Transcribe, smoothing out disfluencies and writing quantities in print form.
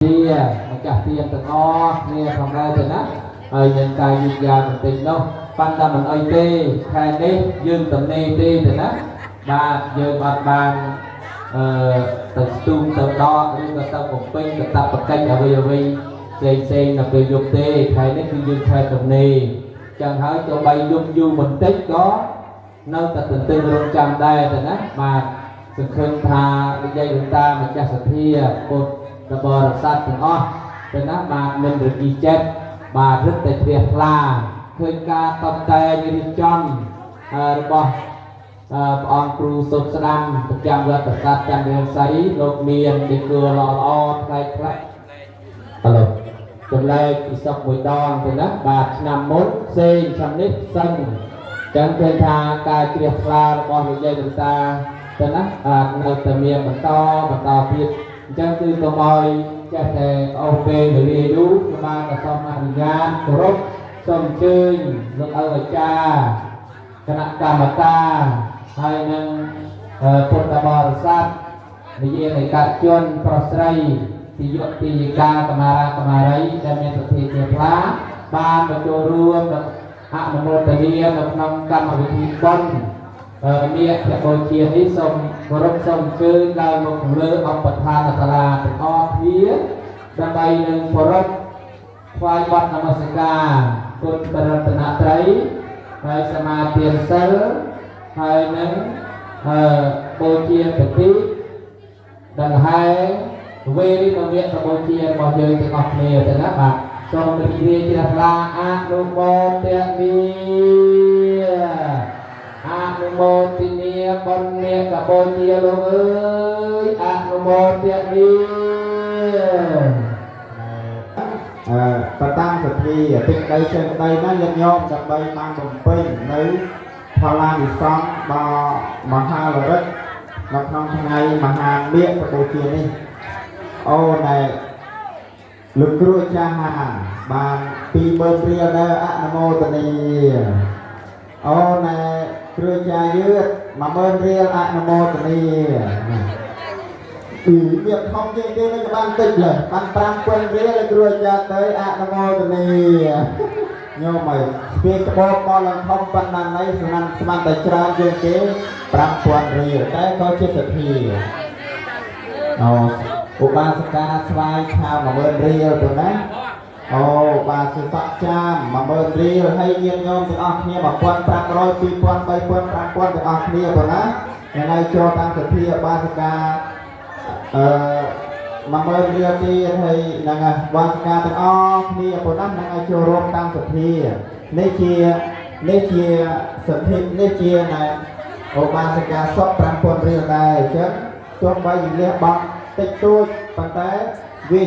ជាម្ចាស់ទានទាំងអស់គ្នាផងដែរទៅណាហើយនឹងការយឺតយ៉ាវបន្តិចនោះប៉ុន្តែមិនអីទេខែនេះយើងតំណេទេទៅណាបាទយើងអត់បានអឺទៅស្ទូងទៅដកឬក៏ទៅបំពេញកតបកិច្ចអ្វីអ្វីផ្សេងផ្សេងដល់ពេលយប់ទេខែនេះគឺយើងខែតំណេចឹងហើយទោះបីយប់យូរបន្តិចក៏នៅតែទន្ទឹងរង់ចាំដែរទៅណាបាទសង្ឃឹមថាវិជ័យលោកតាម្ចាស់សទ្ធាពុទ្ធបរិស័ទទាំងអស់ទៅណាបាទមិនរគីចិត្តបាទរឹតតែជ្រះថ្លាឃើញការតបតែងរៀបចំរបស់ព្រះអង្គគ្រូសុតស្ដាំប្រចាំវត្តប្រាសាទចន្ទរាសីលោកមានដេកល្អល្អថ្លៃថ្លៃឥឡូវចម្លែកពីសុកមួយដងទៅណាបាទឆ្នាំមុនផ្សេងឆ្នាំនេះផ្សេងចឹងឃើញថាការជ្រះថ្លារបស់លោកយាយលោកតាទៅណាបាទនៅតែមានបន្តបន្តទៀតអញ្ចឹងគឺកុំឲ្យចេះតែអូសពេលវេលាយូរខ្ញុំបានក៏សូមអនុញ្ញាតគោរពសូមអញ្ជើញលោកឪអាចារ្យគណៈកម្មការហើយនឹងពុទ្ធបរិស័ទនិយាយកជនប្រុសស្រីទយុទីយិកាកមារាកមារីដែលមានសទ្ធាជ្រះថ្លាបានមកចូលរួមនិងអនុមោទនានៅក្នុងកម្មវិធីបុណ្យមាឃបូជានេះសូមគោរពសូមអញ្ជើញឡើងមកលើអបឋានសាលាទាំងអស់គ្នាដើម្បីនឹងគោរពថ្វាយបទនមស្ការគុណព្រះរតនត្រ័យហើយសមាទានសិលហើយនឹងបូជាប្រទីដង្ហែវេរិមវៈបូជារបស់យើងទាំងអស់គ្នាទៅណាបាទសូមរីករាយជ្រះថ្លាអនុមោទនាអនុមោទនាបុណ្យកបូជាលោកអើយអនុមោទនា អឺបតាមសទ្ធាតិចដីចេះដីណាញាតិញោមដើម្បីបានបំពេញនៅផលានិសង្ឃដល់មហាលរិទ្ធនៅក្នុងថ្ងៃមហាមាឃបូជានេះអូណែលោកគ្រូអាចារ្យហាបាន20000រៀលដែរអនុមោទនាអូណែគ្រូអាចារ្យយឺត10000រៀលអនុមោទនា ពីវាធំជាងគេនឹងបានតិចលើបាន5000រៀលឲ្យគ្រូអាចារ្យទៅអនុមោទនាញោមហើយស្ពាយក្បោបមកឡើងធំប៉ុណ្ណាណីស្មានស្មានតែច្រើនជាងគេ5000រៀលតែក៏ជាសទ្ធាអូឧបាសិកាស្វាយខាវ10000រៀលទៅណាអូបាសិសកចាម10000រៀលហើយញាតិញោមទាំងអស់គ្នា1500 2000 3000 5000ទាំងអស់គ្នាប៉ុណ្ណាថ្ងៃចូលតាមសទ្ធាឧបាសិកា អឺ10000រៀលទៀតហើយហ្នឹងហើយបាសកាទាំងអស់គ្នាប៉ុណ្ណោះហ្នឹងឲ្យចូលរួមតាមសទ្ធានេះជានេះជាសទ្ធានេះជាណែឧបាសិកាសុក5000រៀលដែរអញ្ចឹងទោះបីលះបង់តិចតួចប៉ុន្តែវា